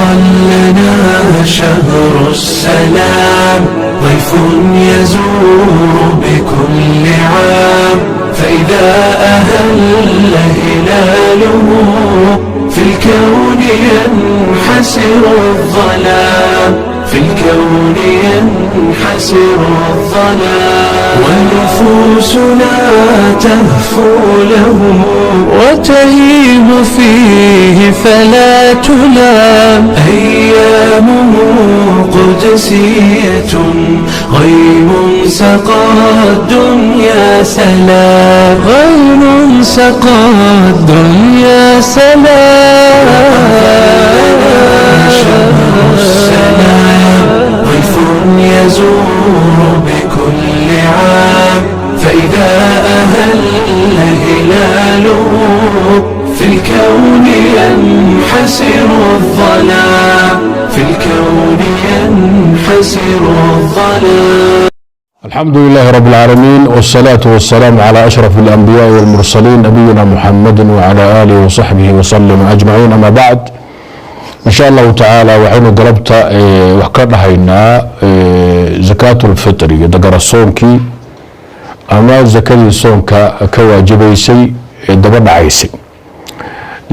أظلنا شهر السلام، ضيف يزور بكل عام، فإذا أهل هلاله في الكون ينحسر الظلام، في الكون ينحسر الظلام، ونفوسنا تهفو له وتهيم فيه فلا تلام. أيامه قدسية غيم سقى الدنيا سلام، غيم سقى الدنيا سلام. شهر السلام ضيف يزور بكل عام، فإذا أهل هلاله في الكون ينحسر الظلام، في الكون ينحسر الظلام. الحمد لله رب العالمين، والصلاة والسلام على أشرف الأنبياء والمرسلين، نبينا محمد وعلى آله وصحبه وسلم أجمعين، أما بعد. In sha Allahu tacaala waxaynu galabta wax ka dhahaynaa zakaatulfitriga, dagarasoonkii ama zakadii soonka ka waajibaysay ee daba dhacaysay.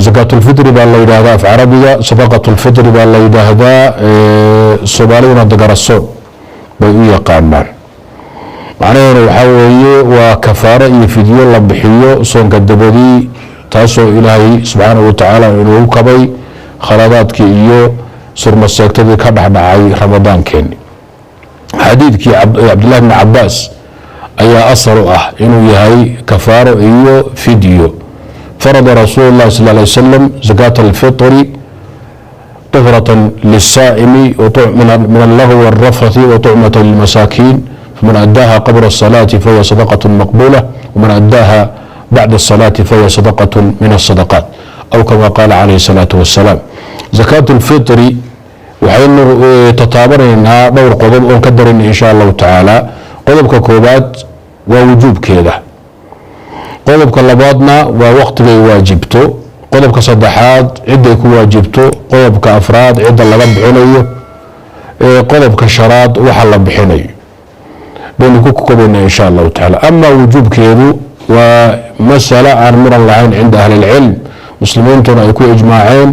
Zakaatulfitri baa la yidhaahdaa af carabiga, sadaqatulfitri baa la yidhaahdaa, soomaaliduna dagarasoon bay u yaqaanaan. Macnaheedu waxaa weeye waa kafaaro iyo fidyo la bixiyo soonka dabadii, taasoo Ilaahay subxaanahu watacaala inoogu kabay khaladaadkii iyo surmaseegtadii ka dhexdhacay Ramadaankeenni. Xadiidkii Cabdillahi bni Cabaas ayaa asal u ah inuu yahay kafaaro iyo fidyo. Farada rasuulu llahi sal lay wasalam zakaata alfitri طهرة للصائم من اللغو والرفث وطعمة للمساكين، فمن أداها قبل الصلاة فهي صدقة مقبولة، ومن أداها بعد الصلاة فهي صدقة من الصدقات، أو كما قال عليه الصلاة والسلام. زكاة الفطر waxaynu tataabanaynaa dhowr qodob oon ka darayna insha Allahu tacaala. Qodobka koobaad waa wujuubkeeda, qodobka labaadna waa waqtigay waajibto, qodobka saddexaad ciday ku waajibto, qodobka afraad cidda laga bixinayo, qodobka shanaad waxa la bixinayo baynu ku kobaynaa insha Allahu tacaala. Ama wujuubkeedu waa masala aan muran lahayn cinda ahli اlcilm, muslimiintuna ay ku ijmaaceen,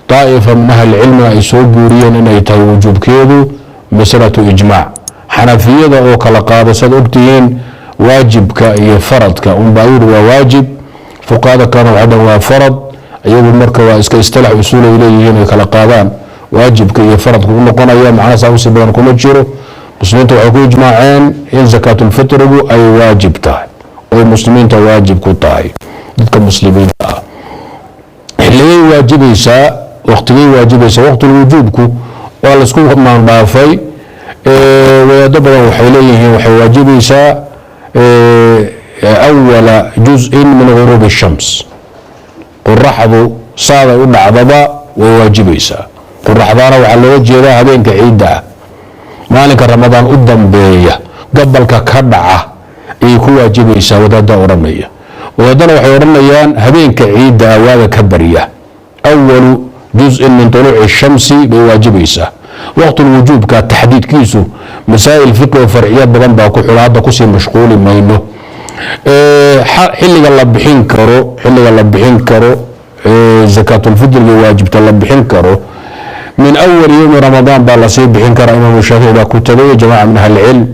daa'ifa min ahli cilmina ay soo guuriyeen inay tahay wujuubkeedu masalatu ijmaac. Xanafiyada oo kala qaada, saad ogtihiin, waajibka iyo faradka unbaa yidhi waa waajib, fuqahada kalena waxay dhan waa farad. Iyagu marka waa iska istilax usuul ay leeyihiin ay kala qaadaan waajibka iyo faradku u noqonaya. Macna saa usii badan kuma jiro. Muslimiinta waxay ku ijmaaceen in zakaatulfitrigu ay waajib tahay oy muslimiinta waajib ku tahay, dadka muslimiinta ah. Xilligay waajibaysaa? Waqtigay waajibaysaa? Waqtulwujuubku waa laisku maandhaafay. Wadaado badan waxay leeyihiin waxay waajibaysaa awala juzءin min guruubi الshams, qoraxdu saaday u dhacdaba way waajibaysaa. Qoraxdaana waxaa looga jeedaa habeenka ciidda ah, maalinka Ramadaan u dambeeya gabalka ka dhaca ayay ku waajibaysaa wadaada odhanaya. Wadaadana waxay odhanayaan habeenka ciidda ah waaga ka barya, awalu juzءin min طuluuci الshamsi bay waajibaysaa. Waqtulwujuubka taxdiidkiisu masaa'il fiqi oo farciyaad badan baa ku xula, hadda kusii mashquuli mayno. Xilliga la bixin karo, xilliga la bixin karo zakaatulfitriga waajibta la bixin karo, min awali yowmi Ramadaan baa lasii bixin karaa. Imaamu Shaafici baa ku tagay, jamaca min ahli cilm,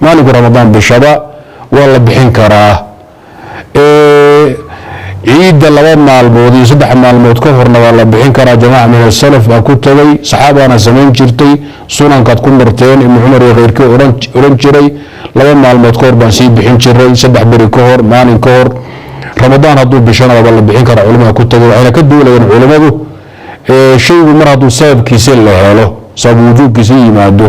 maalinku Ramadaan bishaba waa la bixin karaa. Ciidda 2 maalmood iyo 3 maalmood ka horna waa la bixin karaa, jamaca min asalaf baa ku tagay, saxaabaana samayn jirtay. Sunankaad ku marteen Ibnu Cumar iyo keyrkii odhan jiray 2 maalmood ka hor baan sii bixin jiray, 3 beri ka hor, maalin ka hor. Ramadaan hadduu bishana waaba la bixin karaa culimada ku tagay. Waxayna ka duulayeen culimadu shaygu mar hadduu sababkiisa la helo, sabab wujuubkiisa yimaado,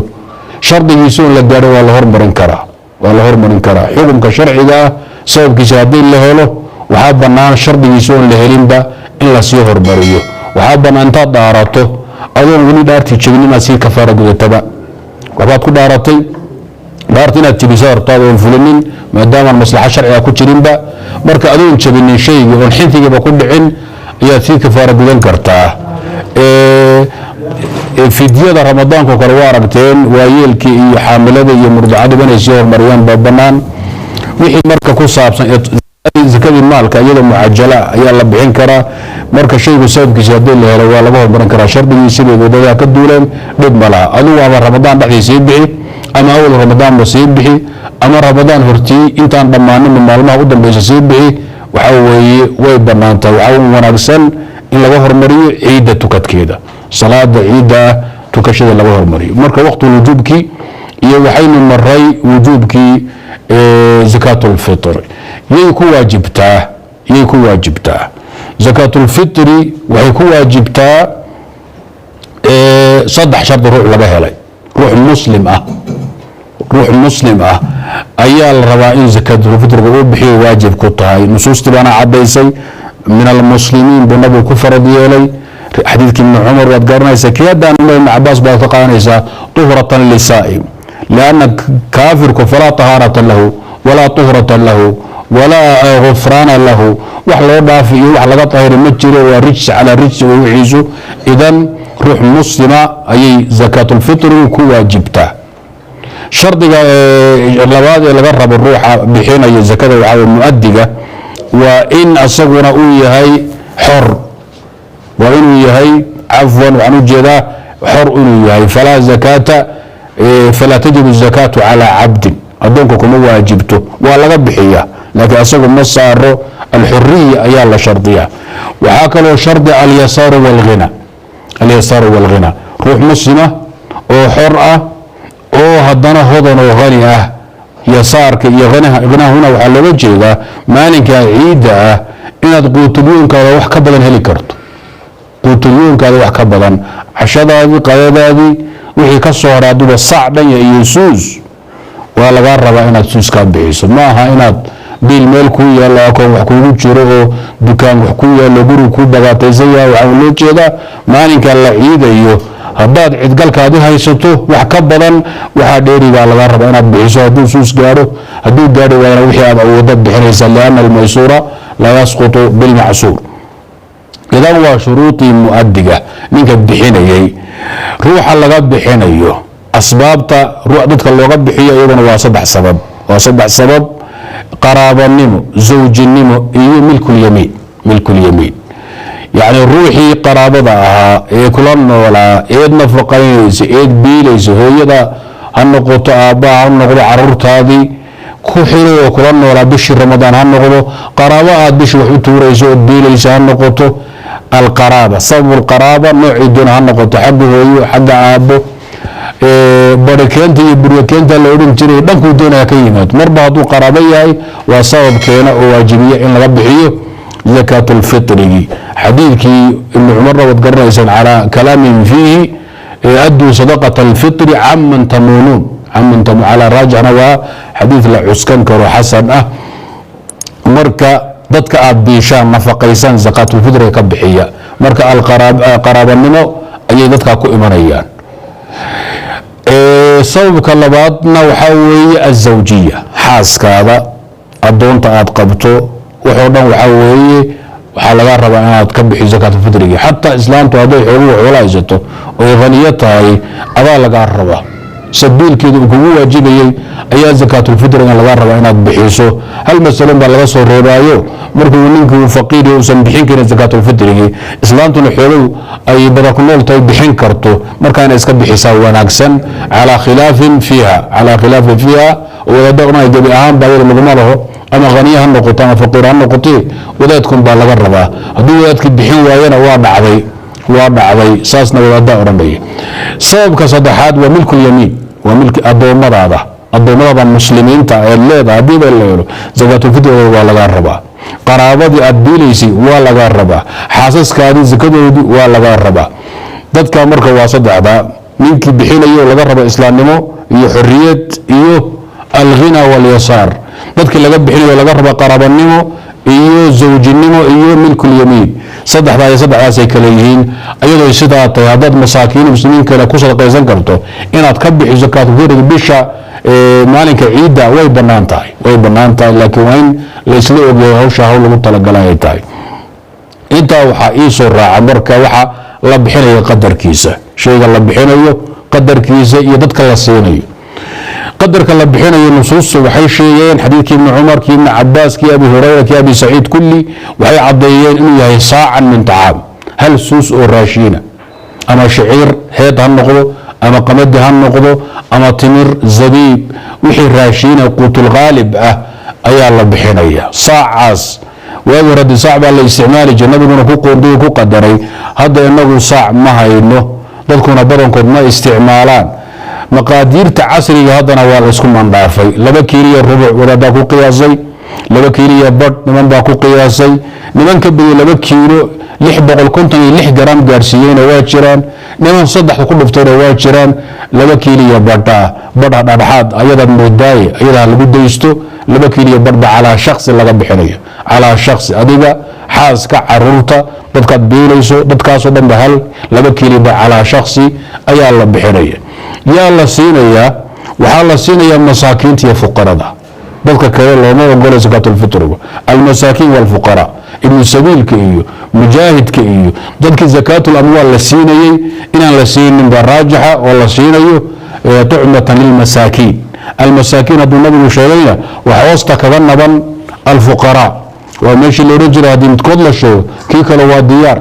shardigiisa un la gaadho, waa la hormarin karaa, waa la hormarin karaa xukunka sharciga ah. Sababkiisa haddii la helo, waxaa bannaan shardigiisa oon la helinba in lasii hormariyo. Waxaa bannaan intaad dhaarato adoon weli dhaartii jebin inaad sii kafaara gudataba. Waxbaad ku dhaaratay, dhaarta inaad jebiso hortaad oon fulinin, maadaamaan maslaxa sharciga ku jirinba. Marka adoon jebinin shaygii oon xintigiiba ku dhicin ayaad sii kafaara gudan kartaa. Fidyada Ramadaanko kale waa aragteen, waayeelkii iyo xaamilada iyo murdacadu inay sii hormariyaan baa bannaan. Wixii marka ku saabsan zakadii maalka, iyadoo mucajala ayaa la bixin karaa. Marka shaygu sababkiisa haddii la helo, waa laga hormarin karaa shardigiisii bay wadadaha ka duuleen, dhib ma laha. Adigu ama Ramadaan dhexdii sii bixi, ama awal Ramadaanba sii bixi, ama Ramadaan hortii intaan dhammaaninba maalmaha u dambeysa sii bixi, waxa weeye way bannaan tahay. Waxaa wanaagsan in laga hormariyo ciidda tukadkeeda, salaada ciidda ah tukashada laga hormariyo. Marka waqti wujuubkii iyo waxaynu maray wujuubkii zakaatulfitr. Yay ku waajibtaa? Yay ku waajibtaa zakaatulfitri? Waxay ku waajibtaa saddex shardi ruux laga helay. Ruux muslim ah, ruux muslim ah ayaa la rabaa in zakaatulfitriga uu bixiyo, waajib ku tahay. Nusuustii baana caddaysay. Min almuslimiin buu nabigu ku farad yeelay. Xadiidkii Ibni Cumar waad garanaysaa, kii haddaan Ibn Cabaas baad ka qaadanaysaa, tuhratan lisaa'im, lianna kaafirku falaa tahaarata lahu walaa tuhrata lahu walaa gufraana lahu, wax loo dhaafi iyo wax laga tahiri ma jiro, waa rijsi calaa rijsi wa wixiisu. Idan ruux muslima ayay zakaatulfitrigu ku waajibtaa. Shardiga labaad ee laga rabo ruuxa bixinaya zakada waxaa muadiga, waa in asaguna uu yahay xor, waa inuu yahay, cafwan, waxaan ujeedaa xor inuu yahay. Falaa zakaata, falaa tajibu zakaatu calaa cabdin, addoonka kuma waajibto. Waa laga bixiya laakiin asagu ma saaro. Alxuriya ayaa la shardiya. Waxaa kaloo shardi alyasaaru walghina, alyasaaru walghina. Ruux muslima oo xor ah oo haddana hodan oo hani ah. Yasaarka iyo ghinahuna waxaa looga jeedaa maalinkaa ciidda ah inaad quutulyuunkaada wax ka badan heli karto, quutulyuunkaada wax ka badan, cashadaadii, qadadaadii, wixii ka soo hara aduba sac dhanya iyo suus, waa lagaa rabaa inaad suuskaa bixiso. Ma aha inaad biil meel kuu yaallo, akoon wax kuugu jiro oo dukaan wax kuu yaallo, gurigu kuu bagaataysan yahay. Waxaa loo jeedaa maalinkaa la ciidayo haddaad cidgalkaadi haysato wax ka badan, waxaa dheerigaa lagaa rabaa inaad bixiso. Hadduu suus gaadho, hadduu gaadhi waayana, wixii aad awoodad bixinaysaa, lianna almaysuura laa yasqutu bilmacsuur. Idan waa shuruudii muadiga, ninka bixinayay. Ruuxa laga bixinayo, asbaabta dadka looga bixiyo iyaduna waa saddex sabab, waa saddex sabab: qaraabanimo, zawjinimo iyo milkulyamiin. Milkulyamiin yacni ruuxii qaraabada ahaa ee kula noolaa, eed nafaqaynaysa, eed biilaysa, hooyada ha noqoto, aabbaha ha noqdo, caruurtaadii ku xiro oo kula noolaa bishii Ramadaan ha noqdo, qaraabo aad bishii wax u tuurayso ood biilaysa ha noqoto. Alqaraaba, sababu alqaraaba noocii doona ha noqoto, xagga hooyo, xagga aabbo, barikeenta iyo buryakeenta la odhan jiray, dhankuu doonaya ka yimaado, marba hadduu qaraabo yahay waa sabab keena oo waajibiya in laga bixiyo zakaatulfitrigii. Xadiidkii Ibni Cumarna waad garanaysaan, calaa kalaamin fiihi, adduu sadaqata alfitri caman tamuunuun, caman calaa raajixna waa xadiid la cuskan karo, xasan ah. Marka dadka aad biishaan, nafaqaysaan, zakaatulfitriga ka bixiya. Marka alqaraabanimo ayay dadkaa ku imanayaan. Sababka labaadna waxaa weeye azawjiya, xaaskaada, addoonta aad qabto, waxoo dhan waxaa weeye waxaa laga rabaa inaad ka bixiso zakaatulfitrigii. Xataa islaamtu hadday xooguhu xoola haysato oy haniyo tahay, adaa lagaa rabaa. Sabiilkeedu uu kugu waajibayey ayaa zakaatulfitriga lagaa rabaa inaad bixiso. Hal masalon baa laga soo reebaayo: markuu ninkuu faqiir uusan bixin karin zakaatulfitrigii, islaamtuna xoolow ay badan ku nool tahay bixin karto, markaana iska bixisaa wanaagsan, calaa khilaafin fiiha, calaa khilaafin fiiha. Wadaadana gebi ahaan baa iyada laguma laho, ama haniye ha noqoto ama faqiir ha noqote, wadaadkun baa laga rabaa. Hadduu wadaadkii bixin waayana waa dhacday, waa dhacday, saasna wadaaddaa odhanaya. Sababka saddexaad waa milkulyamiin, waa milki addoommadaada, addoommadaada muslimiinta eed leedahay haddii ba la helo, zakaatulfitrigooda waa lagaa rabaa. Qaraabadii aad biilaysay waa lagaa rabaa. Xaasaskaadii zakadoodii waa lagaa rabaa. Dadka marka waa saddexda: ninkii bixinayo laga rabo islaamnimo iyo xoriyad iyo alghina walyasaar, dadkii laga bixinayo laga raba qaraabanimo iyo zawjinimo iyo milkulyamiin. Saddexdaa iyo saddexdaasay kale yihiin. Iyadoo sidaa tahay, haddaad masaakiin muslimiin kale ku sadaqaysan karto inaad ka bixiso zakaatulfitriga bisha maalinka ciidda, way banaan tahay, way banaan tahay, laakiin waa in la isla ogyahay hawsha hawl lagu talagalay ay tahay. Intaa waxaa ii soo raaca marka waxa la bixinaya qadarkiisa. Shayga la bixinayo qadarkiisa iyo dadka la siinayo, qadarka la bixinayo nusuustu waxay sheegeen, xadiidkii Ibni Cumar, kii Ibni Cabaas, kii Abi Hurayra, kii Abi Saciid, kulli waxay caddeeyeen inuu yahay saacan min tacaam, hal suus oo raashiina, ama shaciir heed ha noqdo, ama qamadi ha noqdo, ama timir, zabiib, wixii raashiina quutulghaalib ah ayaa la bixinaya. Saacaas waagi hore hadii saac baa la isticmaali jira, nabiguna ku qoonday, ku qadaray. Hadda inagu saac ma hayno, dadkuna badankood ma isticmaalaan. Maqaadiirta casriga haddana waa la isku mandhaafay. 2.25 kiiliyo wadaadaa ku qiyaasay, 2.5 kiiliyo niman baa ku qiyaasay, niman ka badiyo 2 kiilo 656 garam gaadhsiiyeyna waa jiraan, niman saddexda ku dhuftayna waa jiraan. 2 kiiliyo badha badha dhadhaxaad ayadaad moodaaye, ayadaa lagu daysto. 2.5 kiiliyo ba calaa shaksi laga bixinayo, calaa shaksi, adiga, xaaska, caruurta, dadkaad biilayso, dadkaasoo dhan ba hal 2 kiili ba calaa shaksi ayaa la bixinaya. Yaa la siinayaa? Waxaa la siinayaa masaakiinta iyo fuqarada. Dadka kale looma ogola sakaatulfitrigu. Almasaakiin walfuqaraa, ibnu sabiilka iyo mujaahidka iyo dadkii zakaatul amwaal la siinayey inaan la siinin baa raajixa, oo la siinayo tucmatan lilmasaakiin. Almasaakiin hadduu nabigu sheegayna, wax hoosta kaga naban alfuqaraa. Waa meeshii la odhan jiray, haddii midkood la sheego kii kale waa diyaar.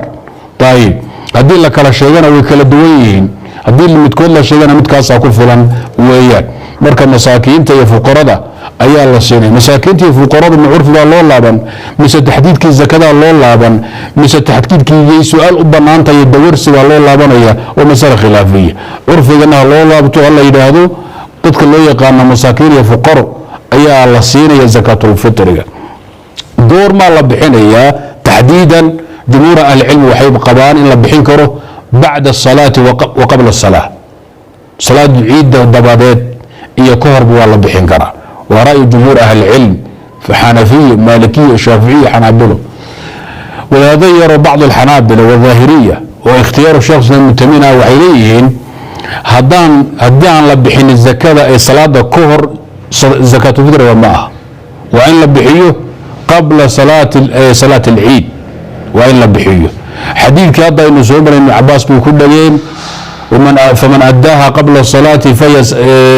Ayib, haddii la kala sheegana way kala duwan yihiin, haddii midkood la sheegana midkaasaa ku filan weeyaan. Marka masaakiinta iyo fuqarada ayaa la siinay. Masaakiinta iyo fuqaradu ma curfigaa loo laaban, mise taxdiidkii zakadaa loo laaban, mise taxdiidkii su-aal u banaantahay dawarsigaa loo laabanaya? Waa masale khilaafiya. Curfigana ha loo laabto, ha la yidhaahdo dadka loo yaqaano masaakiin iyo fuqaro ayaa la siinaya zakaatulfitriga. Goormaa la bixinayaa taxdiidan? Jumhuur ahlicilmi waxay qabaan in la bixin karo bacda asalaati wa qabla asalaa, salaadu ciidda dabadeed iyo ka horba waa la bixin karaa. Waa ra'yu jumhuur ahlicilm, xanafiya, maalikiya, shaaficiya, xanaabilo. Wadaado yaroo bacd alxanaabila wadaahiriya oo ikhtiyaaru sheekh islam ibnu taymiya waxay leeyihiin, haddii aan la bixinin zakada ee salaada ka hor, zakaatulfitriga ma aha, waa in la bixiyo qabla salaati alciid, waa in la bixiyo. Xadiidkii hadda aynu soo maray, Ibnu Cabaas bay ku dhageen: faman adaaha qabla الصalaati fahiya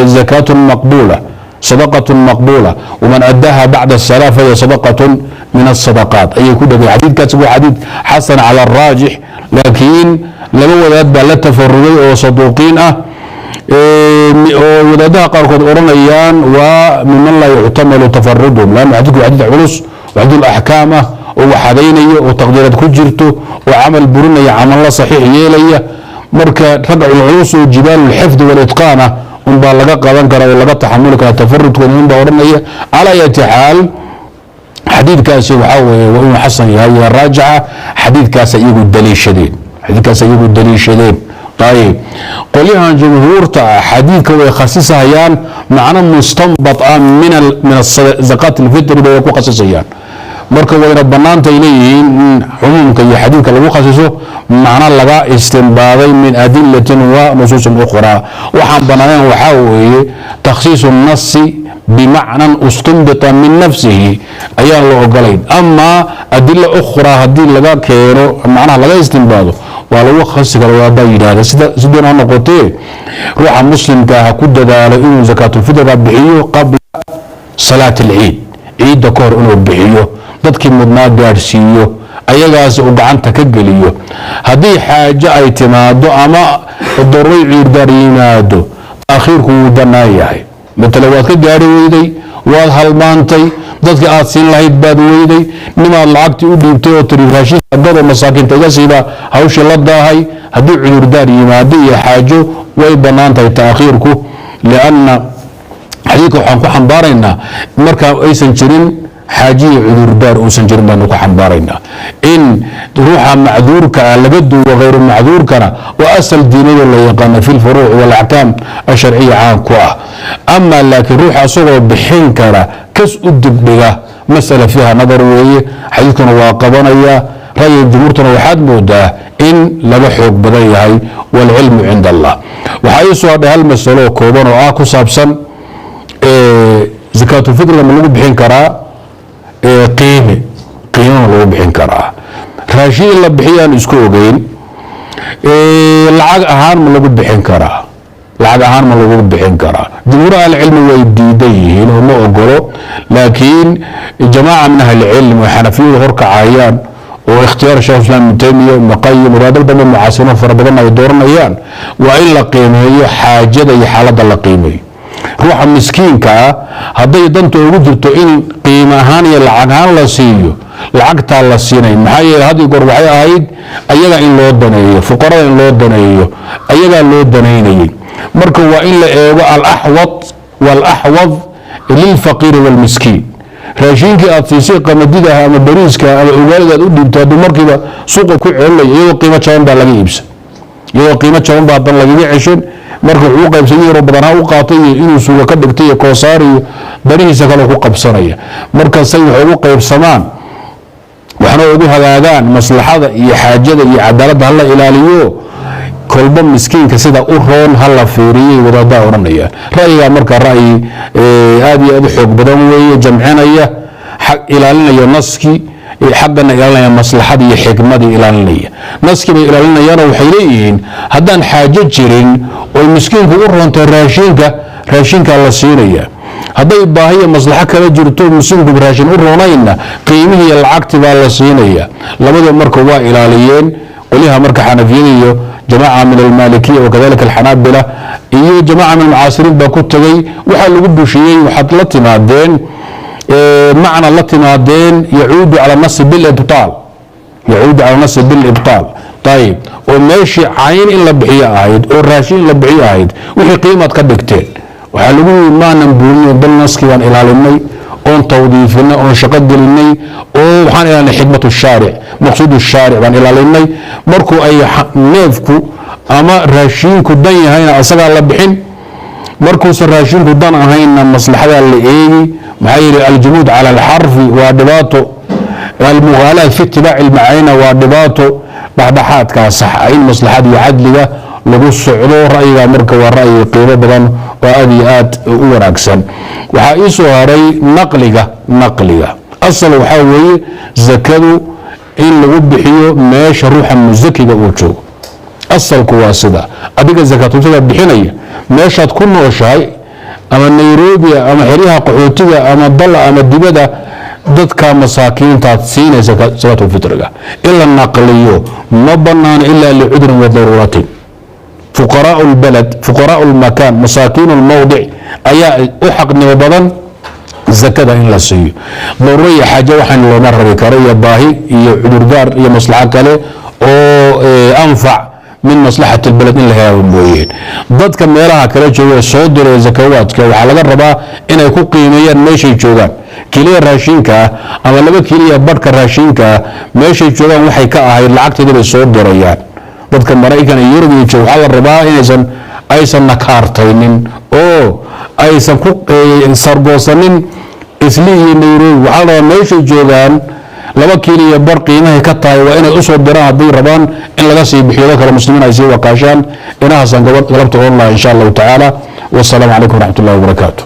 zakaة maqbula, sadaqaة maqbula, waman adaaha bacda الsalaa fahiya sadaqaة min الsadaqaat, ayay ku dhageen. Xadiidkaasi waa xadiid xasan cala الraajix, laakiin laba wadaad baa la tafaruday oo saduuqiin ah, oo wadaadaha qaarkood odhanayaan waa miman laa yuctamalu tafaruduhum, lannu xadiidku waa xadiid culus, xadiid axkaam ah oo waxadaynaya, oo taqdiiraad ku jirto, oo camal burinaya, camalla saxiix yeelaya. Marka rag culculus oo jibaal lxifdi walitqaan ah unbaa laga qaban karaa oo laga taxamuli karaa tafarudkooda, unbaa odhanaya. Calaa ayati xaal, xadiidkaasi waxaa weeye waa inuu xasan yahay iyo raajixa. Xadiidkaas iyagu daliishadeen, xadiidkaas iyagu daliishadeen. Ayib, qolyahan jumhuurta ah xadiidka way khasisahayaan, macno mustanbat ah min zakaat alfitri bay ku khasisayaan. Marka wayna bannaantay leeyihiin in cumuumka iyo xadiidka lagu khasiso macno laga istimbaaday min adilatin wa nusuusin ukhraa. Waxaan bannaanayn waxaa weeye takhsiisu nasi bimacnan ustunbita min nafsihi ayaan la ogolayn. Ama adila ukhraa haddii laga keeno macnaha laga istimbaado, waa lagu khasisi kara, waa baa yidhahda. Sidoon ha noqotee, ruuxa muslimka ha ku dadaalo inuu zakaatulfitriga bixiyo qabla salaat alciid, ciidda ka hor inuu bixiyo, dadkii mudnaa gaadhsiiyo, ayagaas uu gacanta ka geliyo. Haddii xaajo ay timaado ama daruuray ciirdaar yimaado, taakhiirku wuu bannaan yahay. Matala waad ka gaari weyday, waad halmaantay, dadkii aad siin lahayd baad weyday, nimaad lacagtii u dhiibtay oo tiri raashinka gado masaakiinta iga siiba hawshii la daahay. Haddii cudurdaar yimaado iyo xaajo, way bannaan tahay taakhiirku, lianna xadiidka waxaan ku xambaaraynaa marka aysan jirin xaajiyi cudurdaar uusan jirin baanu ku xambaaraynaa. In ruuxa macduurka ah laga duwo hayru macduurkana waa asal diinadoo la yaqaano fi lfuruuc walaxkaam asharciya caan ku ah. Ama laakiin ruuxa asagoo bixin kara kas u dibdhiga, masala fiiha nadar weeye. Xadiidkuna waa qabanaya, ra'yiga jumhuurtuna waxaad moodaa in laga xoog badan yahay, waalcilmu cinda Allah. Waxaa ii soo hadhay hal masalo kooban oo ah ku saabsan zakaatulfitriga ma lagu bixin karaa qiime? Qiime ma lagu bixin karaa? Raashin in la bixiyaan isku ogeyn. Lacag ahaan ma lagu bixin karaa? Lacag ahaan ma lagu bixin karaa? Jumhuur ahlicilmi way diidan yihiin oo ma ogolo, laakiin jamaaca min ahlicilm oo xanafiyadu horkacayaan oo ikhtiyaar Shekh Islam Ibn Taymiya, Ibn Qayim, wadaadal badan mucaasiriin fara badan ay dooranayaan, waa in la qiimeeyo xaajada iyo xaaladda la qiimeeyo. Ruuxa miskiinka ah hadday danta ugu jirto in qiimo ahaan iyo lacag ahaan la siiyo, lacagtaa la siinay. Maxaa yeele, had iyo goor waxay ahayd ayaga in loo daneeyo, fuqarada in loo daneeyo, ayagaa loo danaynayay. Marka waa in la eego alaxwad walaxwad lilfaqiiri wاlmiskiin. Raashiinkii aad siisay, qamadidaha ama bariiska ama ugaalida aad u dhiibto, hadduu markiiba suuqa ku celinaya, iyadoo qiimo jaban baa laga iibsan, iyadoo qiimo jaban baa hadan lagaga ceshan. Marka wuxuu u qaybsan yaroo badan ha u qaatay iyo inuu suuga ka dhigtay iyo koosaar iyo danihiisa kale ku qabsanaya. Marka say wax ugu qaybsamaan, waxna ugu hagaagaan, maslaxada iyo xaajada iyo cadaaladda hala ilaaliyo, kolba miskiinka sida u roon ha la fiiriyey wadaaddaa odhanaya. Ra'yigaa marka ra'yi aad iyo aad u xoog badan weeye, jamcinaya, ilaalinaya naskii, xaggana ilaalinaya maslaxadii iyo xikmadii ilaalinaya. Naskii bay ilaalinayaanoo waxay leeyihiin, haddaan xaajo jirin oy miskiinku u roontay raashinka, raashinkaa la siinaya. Hadday baahiya maslaxo kala jirto, miskiinku raashin u roonayna, qiimihii iyo lacagtii baa la siinaya. Labada marka waa ilaaliyeen qolyaha marka xanafiyada iyo jamaaca min almaalikiya wakadalika alxanaabila iyo jamaaca min almucaasiriin baa ku tegey. Waxaa lagu bushiyey, waxaad la timaadeen macna la timaadeen yacuudu cala nasi bilibtaal, yacuudu cala nasi bilibtaal. Ayib, oo meeshii cayn in la bixiyo ahayd oo raashin in la bixiyo ahayd, wixii qiimaad ka dhigteen. Waxaa lagu yii, maanan buurin, bal naskii baan ilaalinay oon tawdiifinay oon shaqo gelinay, oo waxaan ilaalinay xikmat shaaric, maqsuud shaaric baan ilaalinay. Markuu ay neefku ama raashiinku dan yahayna asagaa la bixin, markuusan raashinku dan ahaynna maslaxadaa la eegi. Maxaa yeele, aljumuud cala alxarfi waa dhibaato, almughaalaat fi itibaaci almacaanina waa dhibaato. Dhexdhexaadkaa sax in maslaxada iyo cadliga lagu socdo. Ra'yigaa marka waa ra'yi qiimo badan oo aad iyo aad u wanaagsan. Waxaa ii soo haray naqliga. Naqliga asal waxaa weeye zakadu in lagu bixiyo meesha ruuxa musakiga uu joogo. Asalku waa sida adiga zakaatulfitriga bixinaya meeshaad ku nooshahay, ama Nairobi ama xeryaha qaxootiga ama dal ama dibada, dadka masaakiintaad siinaysa zakaatulfitriga. In la naqliyo ma banaano ilaa licudrin wa daruuratin. Fuqaraau lbalad, fuqaraau lmakaan, masaakiin lmowdic ayaa u xaqnimo badan zakada in la siiyo. Daruuro iyo xaaje waxaan looma rari karo, iyo baahi iyo cudurdaar iyo maslaxo kale oo anfac min maslaxat اlbalad in la helaa mooyeen. Dadka meelaha kala jooga ee soo diray zakawaadka waxaa laga rabaa inay ku qiimeeyaan meeshay joogaan kiliya raashinka ah ama 2 kiliya badhka raashinka ah, meeshay joogaan waxay ka ahayd lacagteeda bay soo dirayaan. Dadka Maraykan iyo Yurub iyo joog waxaa la rabaa inaysan aysan nakaartaynin oo aysan ku sargoosanin Isli iyo Nairobi. Waxaa la rabaa meeshay joogaan 2 kiilo iyo bar qiimahay ka tahay waa inay usoo diraan, hadday rabaan in laga sii bixiyo dad kale muslimiin ay sii wakaashaan. Inahaasaan galabta oon laha, insha Allahu tacaala. Wasalaamu calaykum waraxmat ullahi wabarakaatu.